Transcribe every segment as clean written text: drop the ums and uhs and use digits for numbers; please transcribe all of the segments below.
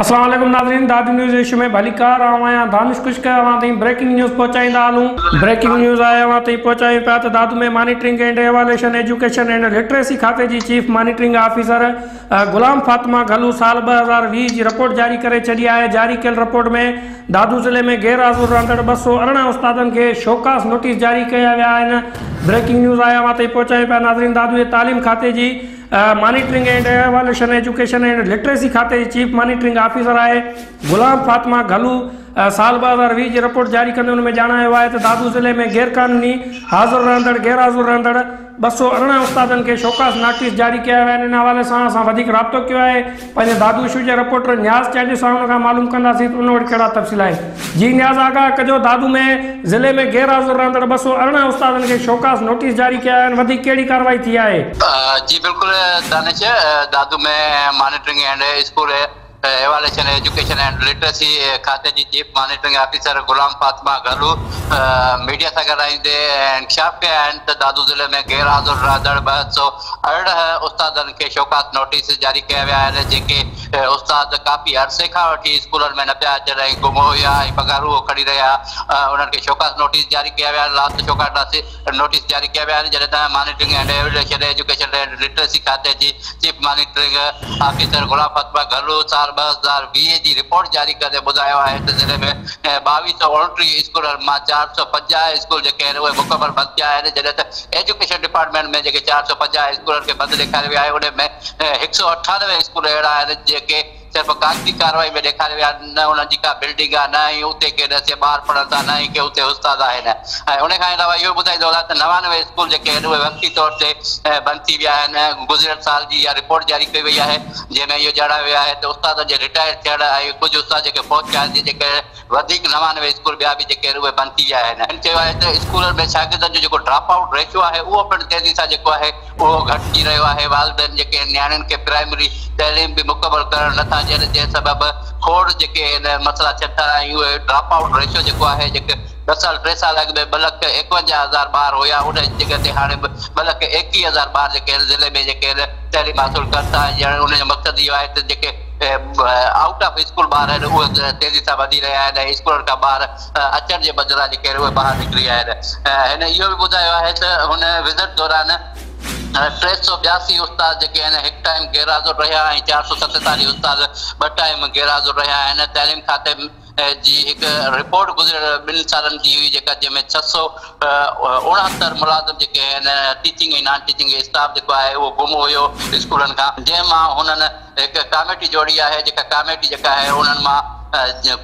السلام عليڪم ناظرين دادو نيوز ايشو ۾ ڀليڪار آئون آهيان دانش خشڪ اوهان تائين بريڪنگ نيوز پهچائيندا هلون بريڪنگ نيوز آهي اوهان تائين پهچايون پيا ته Dadu ۾ monitoring and evaluation education and literacy کاتي جي chief monitoring officer Ghulam Fatima Ghallu سال 2020 جي رپورٽ جاري ڪري ڇڏي آهي جاري ڪيل رپورٽ ۾ دادو ضلعي ۾ غير حاضر رهندڙ 218 استادن کي شوڪاز نوٽيس جاري ڪيا ويا آهن بريڪنگ نيوز آهي اوهان تائين پهچايون پيا ناظرين دادو جي تعليم کاتي جي monitoring and evaluation education and literacy کاتي جي چيف مانيٽرنگ آفيسر آهي غلام فاطمه گهلو سال 2020 جي رپورٽ جاري ڪندي ان ۾ ڄاڻايو آهي ته دادو ضلعي ۾ غير قانوني حاضر رهندڙ غير حاضر رهندڙ 218 استادن کي شوڪاز نوٽيس جاري ڪيا ويا آهن ان حوالي سان اسان وڌيڪ رابطو ڪيو آهي پنهنجي دادو اشو جي رپورٽر نياز چانڊيو سان ان کان معلوم ڪنداسين ته ان وٽ ڪهڙا تفصيل آهن جي نياز آگاهه ڪجو دادو ۾ ضلعي ۾ غير حاضر رهندڙ 218 استادن کي شوڪاز نوٽيس جاري ڪيا ويا آهن وڌيڪ ڪهڙي ڪارروائي ٿي آهي؟ جي بلڪل Danish, Dadu ۾ monitoring and school evaluation education and literacy کاتي جي chief monitoring officer Ghulam Fatima Ghallu media سان ڳالهائيندي انڪشاف ڪيا آهن ته دادو ضلعي ۾ غير حاضر رهندڙ 218 استادن کي شوڪاز نوٽيس جاري ڪيا ويا آهن جيڪي استاد ڪافي عرصي کان وٺي اسڪولن ۾ نه پيا اچن ۽ گم هيا ۽ پگهارون کڻي رهيا انهن کي شوڪاز نوٽيس جاري ڪيا ويا آهن لاسٽ شوڪاز نوٽيس جاري ڪيا ويا آهن جڏهن ته monitoring and evaluation education and literacy کاتي جي chief monitoring officer Ghulam Fatima Ghallu سال 2020 جي رپورٽ جاري ڪندي ٻڌايو آهي ته ضلعي ۾ 2229 اسڪولن مان 450 اسڪول جيڪي آهن اهي مڪمل بند ٿيا آهن جڏهن ته ايجوڪيشن ڊپارٽمينٽ ۾ جيڪي 450 اسڪولن کي بند ڏيکاريو ويو آهي انهي ۾ 198 اسڪول اهڙا آهن جيڪي صرف ڪاغذي ڪارروائي ۾ ڏيکاريا ويا آهن، نه انهن جي ڪا بلڊنگ آهي، نه ئي اتي ڪي ڏسي ٻار پڙهن ٿا، نه ئي ڪي اتي استاد آهن ۽ ان کان علاوه اهو ٻڌائيندو هلان ته 99 اسڪول جيڪي آهن اهي وقتي طور تي بند ٿي ويا آهن، گذريل سال جي اها رپورٽ جاري ڪئي وئي آهي جنهن ۾ اهو ڄاڻايو ويو آهي ته استادن جي رٽائر ٿيڻ ۽ ڪجهه استاد جيڪي فوت ٿيا آهن جنهن جي ڪري وڌيڪ 99 اسڪول ٻيا به جيڪي آهن اهي بند ٿي ويا آهن. هن چيو آهي ته اسڪولن ۾ شاگردن جو جيڪو ڊراپ آئوٽ ريشو آهي اهو پڻ تيزي سان جيڪو آهي اهو گهٽجي رهيو آهي، والدين جيڪي نياڻين کي پرائمري تعليم به مڪمل ڪرڻ نٿا ڏين جنهن سبب کوڙ جيڪي آهن مسئلا ٿين ٿا ۽ اهي ڊراپ آئوٽ ريشو جيڪو آهي جيڪي ٻه سال ٽي سال اڳ ۾ 2,51,000 ٻار هيا ان جڳهه تي هاڻي 2,21,000 ٻار جيڪي آهن ضلعي ۾ جيڪي آهن تعليم حاصل ڪن ٿا ڄڻ ان جو مقصد اهو آهي ته جيڪي آئوٽ آف اسڪول ٻار آهن اهي تيزي سان وڌي رهيا آهن ۽ اسڪولن کان ٻاهر اچڻ جي بدران جيڪي آهن اهي ٻاهر نڪري ويا آهن. هن اهو به ٻڌايو آهي ته هن وزٽ دوران 382 استاد جيڪي آهن هڪ ٽائيم غير حاضر رهيا ۽ 447 استاد ٻه ٽائيم غير حاضر رهيا آهن. تعليم کاتي جي هڪ رپورٽ گذريل ٻن سالن جي هئي جيڪا جنهن ۾ 669 ملازم جيڪي آهن ٽيچنگ ۽ نان ٽيچنگ اسٽاف جيڪو آهي اهو گم هيو اسڪولن کان جنهن مان هنن هڪ ڪاميٽي جوڙي آهي جيڪا ڪاميٽي جيڪا آهي انهن مان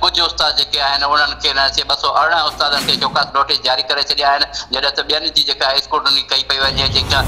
ڪجهه استاد جيڪي آهن انهن کي نه سي 218 استادن کي شوڪاز نوٽيس جاري ڪري ڇڏيا آهن جڏهن ته ٻين جي جيڪا اسڪروٽني ڪئي پئي وڃي جيڪا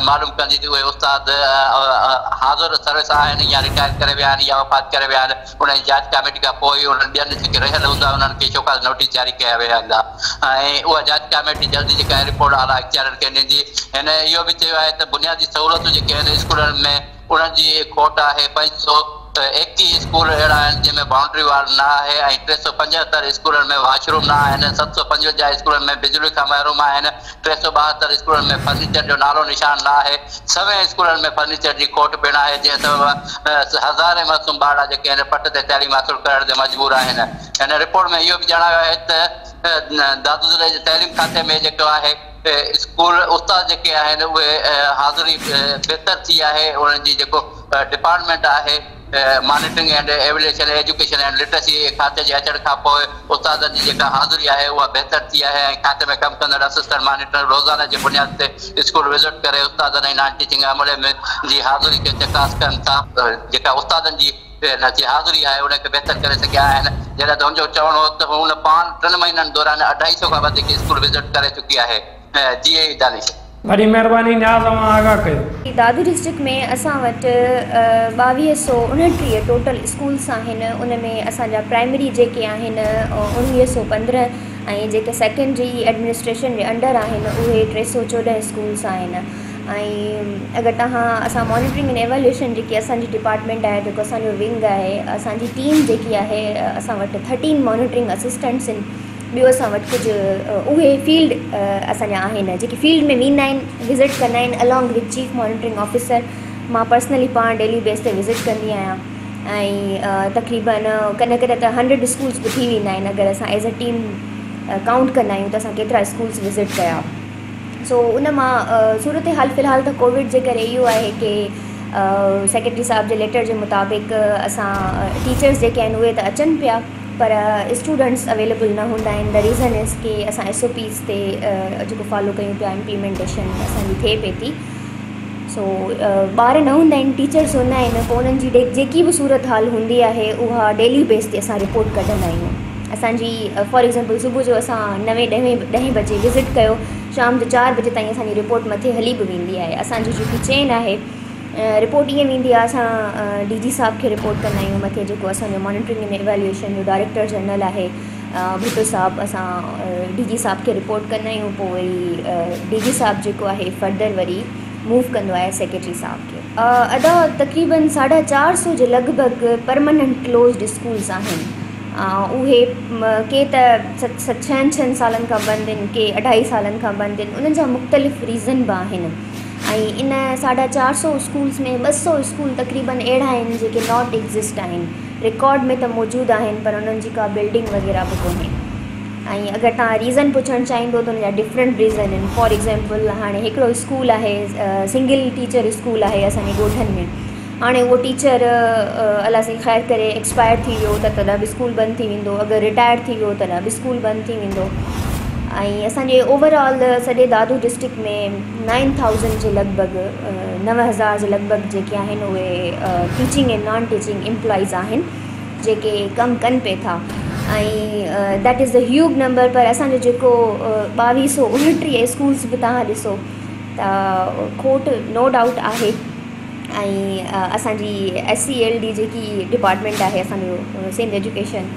معلوم ڪندي ته اهي استاد حاضر سروس آهن يا رٽائر ڪري ويا آهن يا وفات ڪري ويا آهن ان جي جاچ ڪاميٽي کان پوء انهن ٻين جيڪي رهيل هوندا انهن کي شوڪاز نوٽيس جاري ڪيا ويندا ۽ اها جاچ ڪاميٽي جلدي جيڪا رپورٽ اعليٰ اختيارين کي ڏيندي هن اهو به چيو آهي ته بنيادي سهولتون جيڪي آهن اسڪولن ۾ انهن جي کوٽ آهي، 521 اسڪول اهڙا آهن جن ۾ بائونڊري وال نه آهي ۽ 375 اسڪولن ۾ واش روم نه آهن، 755 اسڪولن ۾ بجلي کان محروم آهن، 372 اسڪولن ۾ فرنيچر جو نالو نشان نه آهي، سوين اسڪولن ۾ فرنيچر جي کوٽ پڻ آهي، جنهن سبب هزارين معصوم ٻارڙا جيڪي آهن پٽ تي تعليم حاصل ڪرڻ تي مجبور آهن. هن رپورٽ ۾ اهو به ڄاڻايو آهي ته دادو ضلعي جي تعليم کاتي ۾ جيڪو آهي، اسڪول استاد جيڪي آهن اهي حاضري بهتر ٿي آهي انهن جي جيڪو ڊپارٽمينٽ آهي monitoring and evaluation education and literacy کاتي جي اچڻ کان پوء استادن جي جيڪا حاضري آهي اها بهتر ٿي آهي ۽ کاتي ۾ ڪم ڪندڙ اسسٽنٽ مانيٽر روزانه جي بنياد تي اسڪول وزٽ ڪري استادن ۽ نان ٽيچنگ عملي جي حاضري کي چڪاس ڪن ٿا جيڪا استادن جي جي حاضري آهي ان کي بهتر ڪري سگهيا آهن جڏهن ته هن جو چوڻ هو ته هن پاڻ ٽن مهينن دوران اڍائي سئو کان وڌيڪ اسڪول وزٽ ڪري چڪي آهي جي اي دانش. وڏي مهرباني نياز اوهان آگاهه ڪيو. دادو ڊسٽرڪٽ ۾ اسان وٽ 2229 ٽوٽل اسڪولس آهن ان ۾ اسان جا پرائمري جيڪي آهن 1915 ۽ جيڪي سيڪنڊري ايڊمنسٽريشن جي انڊر آهن اهي 314 اسڪولس آهن ۽ اگر توهان اسان مانيٽرنگ اينڊ ايواليوئيشن جيڪي اسان جي ڊپارٽمينٽ آهي جيڪو اسان جو ونگ آهي اسان جي ٽيم جيڪي آهي اسان وٽ ٿرٽين مانيٽرنگ اسسٽنٽس آهن ٻيو اسان وٽ ڪجهه اهي فيلڊ اسان جا آهن جيڪي فيلڊ ۾ ويندا آهن وزٽ ڪندا آهن along with chief monitoring officer مان پرسنلي پاڻ ڊيلي بيس تي وزٽ ڪندي آهيان. ۽ تقريبن ڪڏهن ڪڏهن ته هنڊريڊ اسڪولس به ٿي ويندا آهن اگر اسان ايز اي ٽيم ڪائونٽ ڪندا آهيون ته اسان ڪيترا اسڪولس وزٽ ڪيا. سو ان مان صورتحال في الحال ته ڪووڊ جي ڪري اهو آهي ڪي سيڪريٽري صاحب جي ليٽر جي مطابق اسان ٽيچرس جيڪي آهن اهي ته اچن پيا پر اسٽوڊنٽس اويليبل نه هوندا آهن the reason از ڪي اسان ايس او پيز تي جيڪو فالو ڪيون پيا امپليمينٽيشن اسان جي ٿئي پئي ٿي سو ٻار نه هوندا آهن ٽيچرس هوندا آهن پوء انهن جي جيڪي به صورت حال هوندي آهي اها ڊيلي بيس تي اسان رپورٽ ڪڍندا آهيون اسان جي فار ايگزامپل صبح جو اسان نوين ڏهين ڏهين بجي وزٽ ڪيو شام جو چار بجي تائين اسان جي رپورٽ مٿي هلي به ويندي آهي اسان جي جيڪي چين آهي رپورٽ ائين ويندي آهي اسان ڊي جي صاحب کي رپورٽ ڪندا آهيون مٿي جيڪو اسان جو مانيٽرنگ اينڊ ايويليوئيشن جو ڊائريڪٽر جنرل آهي ڀٽو صاحب اسان ڊي جي صاحب کي رپورٽ ڪندا آهيون پوء وري ڊي جي صاحب جيڪو آهي فردر وري موو ڪندو آهي سيڪريٽري صاحب کي. ادا تقريبن ساڍا چار سو جي لڳ ڀڳ پرماننٽ ڪلوزڊ اسڪولز آهن اهي ڪي ته ڇهن ڇهن سالن کان بند آهن ڪي اڍائي سالن کان بند آهن انهن جا مختلف ريزن به آهن ۽ ان ساڍا چار سو اسڪولز ۾ ٻه سو اسڪول تقريبن اهڙا آهن جيڪي not exist آهن رڪارڊ ۾ ته موجود آهن پر انهن جي ڪا بلڊنگ وغيره به ڪونهي ۽ اگر توهان ريزن پڇڻ چاهيندو ته ان جا ڊفرنٽ ريزن آهن فار ايگزامپل هاڻي هڪڙو اسڪول آهي سنگل ٽيچر اسڪول آهي اسان جي ڳوٺن ۾ هاڻي اهو ٽيچر الله سائين خير ڪري ايڪسپائر ٿي ويو ته تڏهن به اسڪول بند ٿي ويندو اگر رٽائر ٿي ويو تڏهن به اسڪول بند ٿي ويندو ۽ اسان جي اوور آل سڄي دادو ڊسٽرڪٽ ۾ نائن ٿائوزنڊ جي لڳ ڀڳ 9000 جي لڳ ڀڳ جيڪي آهن اهي ٽيچنگ ۽ نان ٽيچنگ امپلائيز آهن جيڪي ڪم ڪن پئي ٿا ۽ that is a huge number پر اسان جو جيڪو ٻاويهه سو اڻٽيهه اسڪولس به توهان ڏسو ته کوٽ نو ڊائوٽ آهي ۽ اسان جي ايس سي ايل ڊي جيڪي ڊپارٽمينٽ آهي اسان جو سنڌ ايجوڪيشن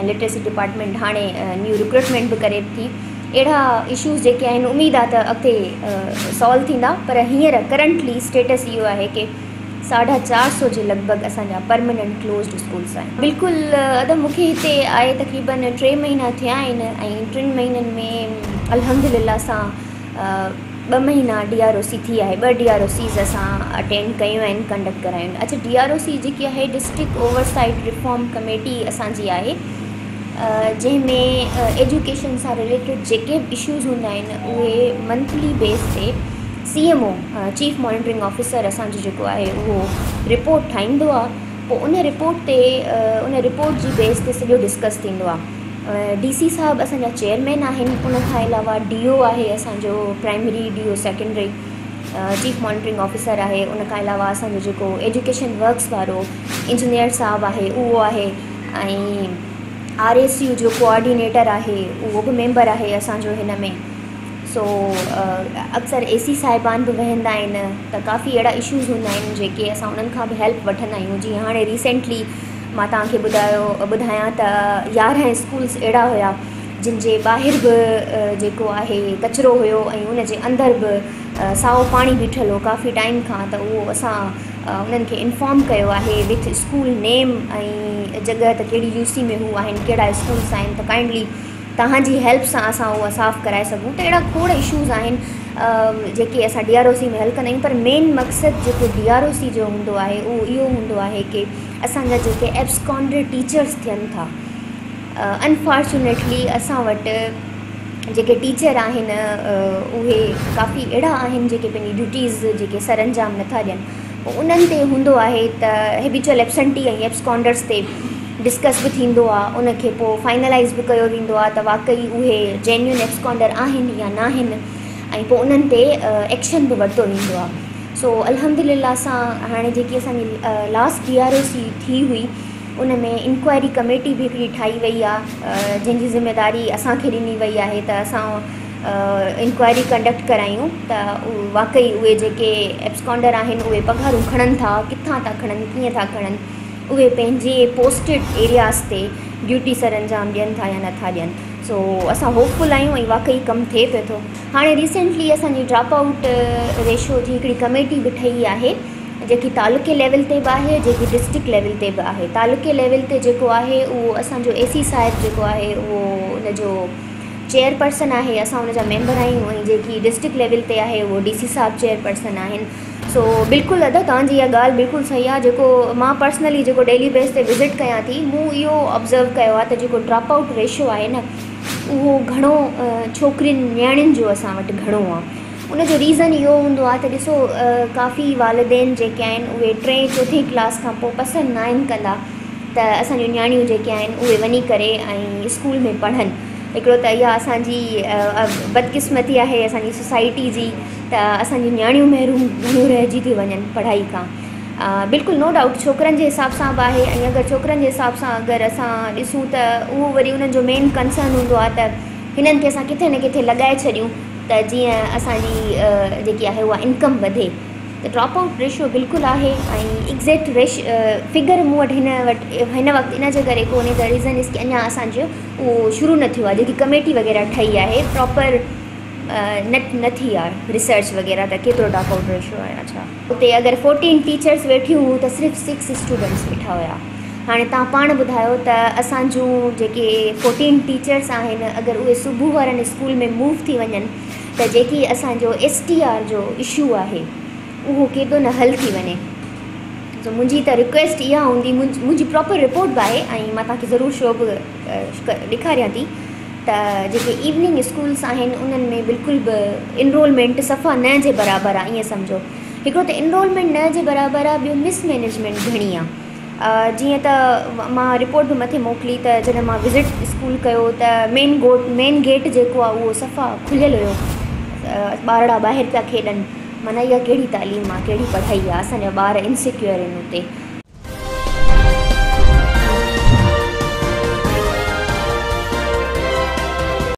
۽ لٽريسي ڊپارٽمينٽ هاڻي نيو رڪروٽمينٽ به ڪري ٿي اهڙا اشوز جيڪي آهن اميد آهي ته اڳتي سالو ٿيندا پر هينئر ڪرنٽلي اسٽيٽس اهو آهي ڪي ساڍا چار سو جي لڳ ڀڳ اسان جا پرماننٽ ڪلوزڊ اسڪولس آهن. بلڪل ادا مون کي هتي آئي تقريبن ٽي مهينا ٿيا آهن ۽ ٽن مهينن ۾ الحمدلله سان ٻه مهينا ڊي آر او سي ٿي آهي ٻه ڊي آر او سيز اسان اٽينڊ ڪيون آهن ڪنڊڪٽ ڪرايون آهن اڇا ڊي آر او سي جيڪي آهي district over site reform committee اسان جي آهي جنهن ۾ ايجوڪيشن سان رليٽيڊ جيڪي به اشوز هوندا آهن اهي منٿلي بيس تي C M O chief monitoring officer اسان جو جيڪو آهي اهو رپورٽ ٺاهيندو آهي پوء ان رپورٽ تي ان رپورٽ جي بيس تي سڄو ڊسڪس ٿيندو آهي ڊي سي صاحب اسان جا چيئرمين آهن ان کان علاوه ڊي او آهي اسان جو primary D O secondary chief monitoring officer آهي ان کان علاوه اسان جو جيڪو ايجوڪيشن ورڪس وارو انجنيئر صاحب آهي اهو آهي ۽ آر ايس يو جو ڪوآرڊينيٽر آهي اهو به ميمبر آهي اسان جو هن ۾ سو اڪثر اي سي صاحبان به ويهندا آهن ته ڪافي اهڙا اشوز هوندا آهن جيڪي اسان انهن کان به هيلپ وٺندا آهيون جيئن هاڻي ريسينٽلي مان توهان کي ٻڌايو ٻڌايان ته 11 اسڪولس اهڙا هيا جن جي ٻاهر به جيڪو آهي ڪچرو هيو ۽ ان جي اندر به سائو پاڻي بيٺل هو ڪافي ٽائيم کان ته اهو اسان انهن کي انفارم ڪيو آهي وٿ اسڪول نيم ۽ جڳهه ته ڪهڙي يو سي ۾ هو آهن ڪهڙا اسڪولس آهن ته ڪائنڊلي توهان جي هيلپ سان اسان اها صاف ڪرائي سگهون ته اهڙا کوڙ اشوز آهن جيڪي اسان ڊي آر او سي ۾ حل ڪندا آهيون پر مين مقصد جيڪو ڊي آر او سي جو هوندو آهي اهو اهو هوندو آهي ڪي اسان جا جيڪي ايبسڪانڊڊ ٽيچرس ٿين ٿا انفارچونيٽلي اسان وٽ جيڪي ٽيچر آهن اهي ڪافي اهڙا آهن جيڪي پنهنجي ڊيوٽيز جيڪي سر انجام نٿا ڏين پوء انهن تي هوندو آهي ته هيبيچوئل ايبسنٽي ۽ ايبسڪانڊرس تي ڊسڪس به ٿيندو آهي ان کي پوء فائنلائز به ڪيو ويندو آهي ته واقعي اهي جينيون ايبسڪانڊر آهن يا ناهن ۽ پوء انهن تي ايڪشن به ورتو ويندو آهي سو الحمدلله سان هاڻي جيڪي اسان جي لاسٽ ڊي آر او سي ٿي هئي ان ۾ انڪوائري ڪميٽي به هڪڙي ٺاهي وئي آهي جنهن جي ذميواري اسان کي ڏني وئي آهي ته اسان انڪوائري ڪنڊڪٽ ڪرايون ته واقعي اهي جيڪي ايبسڪانڊر آهن اهي پگهارون کڻن ٿا ڪٿان ٿا کڻن ڪيئن ٿا کڻن اهي پنهنجي پوسٽيڊ ايرياز تي ڊيوٽي سر انجام ڏين ٿا يا نٿا ڏين سو اسان هوپ فل آهيون ۽ واقعي ڪم ٿئي پيو ٿو هاڻي ريسينٽلي اسان جي ڊراپ آئوٽ ريشو جي هڪڙي ڪميٽي به ٺهي آهي جيڪي تعلقي ليول تي به آهي جيڪي ڊسٽرڪٽ ليول تي به آهي تعلقي ليول تي جيڪو آهي اهو اسان جو اي سي صاحب جيڪو آهي اهو ان جو چيئر پرسن آهي اسان ان جا ميمبر آهيون ۽ جيڪي ڊسٽرڪٽ ليول تي آهي اهو ڊي سي صاحب چيئر پرسن آهن. سو بلڪل ادا توهان جي اها ڳالهه بلڪل صحيح آهي جيڪو مان پرسنلي جيڪو ڊيلي بيس تي وزٽ ڪيان ٿي مون اهو آبزرو ڪيو آهي ته جيڪو ڊراپ آئوٽ ريشو آهي نه اهو گهڻو ڇوڪرين نياڻين جو اسان وٽ گهڻو آهي ان جو ريزن اهو هوندو آهي ته ڏسو ڪافي والدين جيڪي آهن اهي ٽئين چوٿين ڪلاس کان پوء پسند ناهن ڪندا ته اسان جون نياڻيون جيڪي آهن اهي وڃي ڪري ۽ اسڪول ۾ پڙهن هڪڙو ته اها اسان جي بدقسمتي آهي اسان جي سوسائٽي جي ته اسان جون نياڻيون محروم گهڻيون رهجي ٿيون وڃن پڙهائي کان بلڪل نو ڊائوٽ ڇوڪرن جي حساب سان به آهي ۽ اگر ڇوڪرن جي حساب سان اگر اسان ڏسون ته اهو وري انهن جو مين ڪنسرن هوندو آهي ته هنن کي اسان ڪٿي نه ڪٿي لڳائي ڇڏيون ته جيئن اسان جي جيڪي آهي اها انڪم وڌي ته ڊراپ آئوٽ ريشو بلڪل آهي ۽ ايگزيڪٽ ريش فگر مون وٽ هن وٽ هن وقت ان جي ڪري ڪونهي ته ريزن از ڪي اڃا اسان جو اهو شروع نه ٿيو آهي جيڪي ڪميٽي وغيره ٺهي آهي پراپر نه نه ٿي آهي ريسرچ وغيره ته ڪيترو ڊراپ آئوٽ ريشو آهي يا ڇا. اتي اگر فورٽين ٽيچرس ويٺيون هيون ته صرف سڪس اسٽوڊنٽس ويٺا هيا هاڻي توهان پاڻ ٻڌايو ته اسان جون جيڪي فورٽين ٽيچرس آهن اگر اهي صبح وارن اسڪول ۾ موو ٿي وڃن ته جيڪي اسان جو ايس ٽي آر جو اشو آهي اهو ڪيڏو نه حل ٿي وڃي سو منهنجي ته رڪويسٽ اها هوندي منهنجي پراپر رپورٽ به آهي ۽ مان توهان کي ضرور شو به ڏيکاريان ٿي ته جيڪي ايوننگ اسڪولس آهن انهن ۾ بلڪل به انرولمينٽ صفا نه جي برابر آهي ائين سمجهو هڪڙو ته انرولمينٽ نه جي برابر آهي ٻيو مس مينيجمينٽ گهڻي آهي جيئن ته مان رپورٽ به مٿي موڪلي ته جڏهن مان وزٽ اسڪول ڪيو ته مين گوٽ مين گيٽ جيڪو آهي اهو صفا کليل هيو ٻارڙا ٻاهر پيا کيڏن معنيٰ اها ڪهڙي تعليم آهي ڪهڙي پڙهائي آهي اسان جا ٻار انسيڪيور آهن اتي.